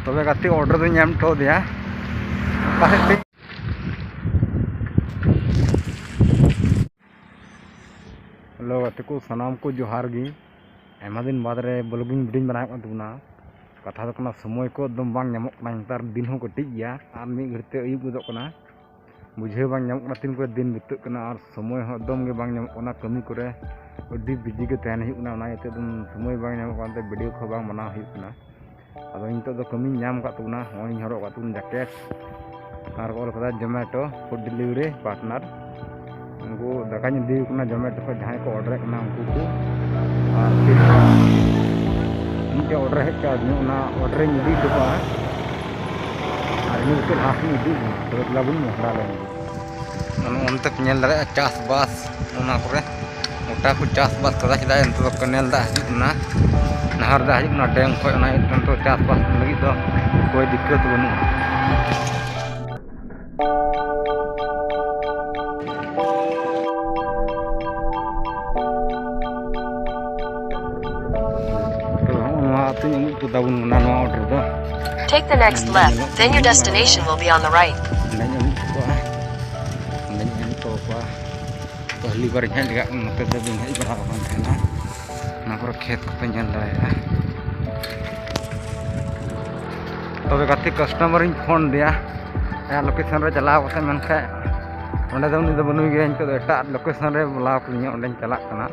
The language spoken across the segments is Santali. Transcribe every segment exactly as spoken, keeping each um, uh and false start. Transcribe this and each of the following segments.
ᱛᱚᱵᱮ ᱜᱟᱛᱮ, ᱚᱰᱟᱨ ᱫᱚᱧ ᱮᱢ ᱦᱚᱴᱚ ᱟᱫᱮᱭᱟ᱾ ᱚᱠᱟ ᱥᱮᱫ ᱛᱮ? ᱦᱮᱞᱳ ᱜᱟᱛᱮ ᱠᱚ, ᱥᱟᱱᱟᱢ ᱠᱚ ᱡᱚᱦᱟᱨ ᱜᱮ᱾ ᱟᱭᱢᱟ ᱫᱤᱱ ᱵᱟᱫᱽ ᱨᱮ vlogging video ᱵᱮᱱᱟᱣᱮᱫ ᱠᱟᱱ ᱛᱟᱵᱚᱱᱟ᱾ ᱠᱟᱛᱷᱟ ᱫᱚ ᱠᱟᱱᱟ, ᱥᱚᱢᱚᱭ ᱠᱚ ᱮᱠᱫᱚᱢ ᱵᱟᱝ ᱧᱟᱢᱚᱜ ᱠᱟᱱᱟ᱾ ᱱᱮᱛᱟᱨ ᱫᱤᱱ ᱦᱚᱸ ᱠᱟᱹᱴᱤᱡ ᱜᱮᱭᱟ ᱟᱨ ᱢᱤᱫ ᱜᱷᱟᱹᱲᱤᱡ ᱛᱮ ᱟᱹᱭᱩᱵ ᱜᱚᱫᱚᱜ ᱠᱟᱱᱟ᱾ ᱵᱩᱡᱷᱟᱹᱣ ᱵᱟᱝ ᱧᱟᱢᱚᱜ ᱠᱟᱱᱟ ᱛᱤᱱ ᱠᱚᱨᱮ ᱫᱤᱱ ᱵᱤᱛᱟᱹᱜ ᱠᱟᱱᱟ ᱟᱨ ᱥᱚᱢᱚᱭ ᱦᱚᱸ ᱮᱠᱫᱚᱢ ᱜᱮ ᱵᱟᱝ ᱧᱟᱢᱚᱜ ᱠᱟᱱᱟ᱾ ᱠᱟᱹᱢᱤ ᱠᱚᱨᱮ ᱟᱹᱰᱤ ᱵᱤᱡᱤ ᱜᱮ ᱛᱟᱦᱮᱱ ᱦᱩᱭᱩᱜ ᱠᱟᱱᱟ, ᱚᱱᱟ ᱤᱭᱟᱹᱛᱮ ᱮᱠᱫᱚᱢ ᱥᱚᱢᱚᱭ ᱵᱟᱝ ᱧᱟᱢᱚᱜ ᱠᱟᱱᱛᱮ video ᱠᱚᱦᱚᱸ ᱵᱟᱝ ᱵᱮᱱᱟᱣ ᱦᱩᱭᱩᱜ ᱠᱟᱱᱟ᱾ ᱟᱫᱚ ᱱᱤᱛᱚᱜ ᱫᱚ ᱠᱟᱹᱢᱤᱧ ᱧᱟᱢ ᱟᱠᱟᱫ ᱛᱟᱵᱚᱱᱟ, ᱱᱚᱜᱼᱚᱭ ᱤᱧ ᱦᱚᱨᱚᱜ ᱟᱠᱟᱫ ᱛᱟᱵᱚᱱ jacket ᱟᱨ ᱠᱚ ᱚᱞ ᱠᱟᱫᱟ Zomato food delivery partner᱾ ᱩᱱᱠᱩ ᱫᱟᱠᱟᱧ ᱤᱫᱤ ᱟᱠᱚ ᱠᱟᱱᱟ Zomato ᱠᱷᱚᱱ, ᱡᱟᱦᱟᱸᱭ ᱠᱚ ᱚᱰᱟᱨᱮᱫ ᱠᱟᱱᱟ ᱩᱱᱠᱩ ᱠᱚ᱾ ᱟᱨ ᱯᱷᱤᱨ ᱢᱤᱫᱴᱮᱡ ᱚᱰᱟᱨ ᱦᱮᱡ ᱠᱟᱣᱫᱤᱧᱟ, ᱚᱱᱟ ᱚᱰᱟᱨᱤᱧ ᱤᱫᱤ ᱦᱚᱴᱚ ᱠᱟᱜᱼᱟ᱾ ᱟᱨ ᱤᱱᱟᱹ ᱠᱟᱛᱮ ᱞᱟᱦᱟ ᱥᱮᱫ ᱤᱧ ᱤᱫᱤ ᱠᱟᱱᱟ᱾ ᱛᱚᱵᱮ ᱫᱮᱞᱟ ᱵᱚᱱ ᱢᱚᱦᱰᱟ ᱞᱮᱱ ᱜᱮ᱾ ᱱᱚᱜᱼᱚ ᱱᱚᱱᱛᱮ ᱯᱮ ᱧᱮᱞ ᱫᱟᱲᱮᱭᱟᱜᱼᱟ ᱪᱟᱥᱵᱟᱥ, ᱚᱱᱟ ᱠᱚᱨᱮ ᱜᱚᱴᱟ ᱠᱚ ᱪᱟᱥᱵᱟᱥ ᱠᱟᱫᱟ᱾ ᱪᱮᱫᱟᱜ ᱱᱤᱛᱚᱜ ᱫᱚ canal ᱫᱟᱜ ᱦᱤᱡᱩᱜ ᱠᱟᱱᱟ, ᱱᱟᱦᱟᱨ ᱫᱟᱜ ᱦᱤᱡᱩᱜ ᱠᱟᱱᱟ dam ᱠᱷᱚᱱ, ᱚᱱᱟ ᱤᱭᱟᱹᱛᱮ ᱱᱤᱛᱚᱜ ᱪᱟᱥᱵᱟᱥ ᱞᱟᱹᱜᱤᱫ ᱫᱚ ᱚᱠᱚᱭ ᱫᱤᱠᱠᱟᱹᱛ ᱵᱟᱹᱱᱩᱜᱼᱟ᱾ ᱛᱚ, ᱱᱚᱣᱟ ᱟᱹᱛᱩᱧ ᱟᱹᱜᱩ ᱦᱚᱴᱚ ᱛᱟᱵᱚᱱ ᱠᱟᱱᱟ, ᱱᱚᱣᱟ order ᱫᱚ᱾ Take the next left, then your destination will be on the right. ᱚᱸᱰᱮᱧ ᱟᱹᱜᱩ ᱦᱚᱴᱚ ᱠᱚᱣᱟ, ᱚᱸᱰᱮᱧ ᱮᱢ ᱦᱚᱴᱚ ᱠᱚᱣᱟ᱾ ᱯᱟᱦᱞᱤ ᱵᱟᱨ ᱤᱧ ᱦᱮᱡ ᱞᱮᱜᱟ ᱱᱚᱛᱮ ᱫᱚ ᱵᱟᱹᱧ ᱦᱮᱡ ᱵᱟᱲᱟ ᱟᱠᱟᱱ ᱛᱟᱦᱮᱱᱟ᱾ ᱚᱱᱟ ᱠᱚᱨᱮ ᱠᱷᱮᱛ ᱠᱚᱯᱮ ᱧᱮᱞ ᱫᱟᱲᱮᱭᱟᱜᱼᱟ᱾ ᱛᱚᱵᱮ ᱜᱟᱛᱮ customer ᱤᱧ ᱯᱷᱳᱱ ᱟᱫᱮᱭᱟ, ᱟᱭᱟᱜ location ᱨᱮ ᱪᱟᱞᱟᱣ ᱠᱟᱛᱮ, ᱢᱮᱱᱠᱷᱟᱱ ᱚᱸᱰᱮ ᱫᱚ ᱩᱱᱤ ᱫᱚ ᱵᱟᱹᱱᱩᱭ ᱜᱮᱭᱟ᱾ ᱱᱤᱛᱚᱜ ᱫᱚ ᱮᱴᱟᱜ location ᱨᱮ ᱵᱚᱞᱟᱣ ᱠᱟᱫᱤᱧᱟ, ᱚᱸᱰᱮᱧ ᱪᱟᱞᱟᱜ ᱠᱟᱱᱟ᱾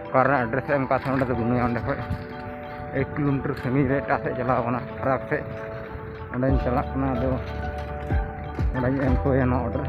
ᱚᱠᱟᱨᱮ address ᱮ ᱮᱢ ᱠᱟᱫ ᱛᱟᱦᱮᱸᱫ, ᱚᱸᱰᱮ ᱫᱚ ᱵᱟᱹᱱᱩᱭᱟ᱾ ᱚᱸᱰᱮ ᱠᱷᱚᱡ ᱮᱠ kilometer ᱥᱟᱺᱜᱤᱧ ᱨᱮ ᱮᱴᱟᱜ ᱥᱮᱫ ᱪᱟᱞᱟᱣ ᱠᱟᱱᱟ, ᱯᱷᱟᱨᱟᱠ ᱥᱮᱫ᱾ ᱚᱸᱰᱮᱧ ᱪᱟᱞᱟᱜ ᱠᱟᱱᱟ, ᱟᱫᱚ ᱚᱸᱰᱮᱧ ᱮᱢ ᱦᱚᱴᱚᱭᱟ ᱱᱚᱣᱟ order᱾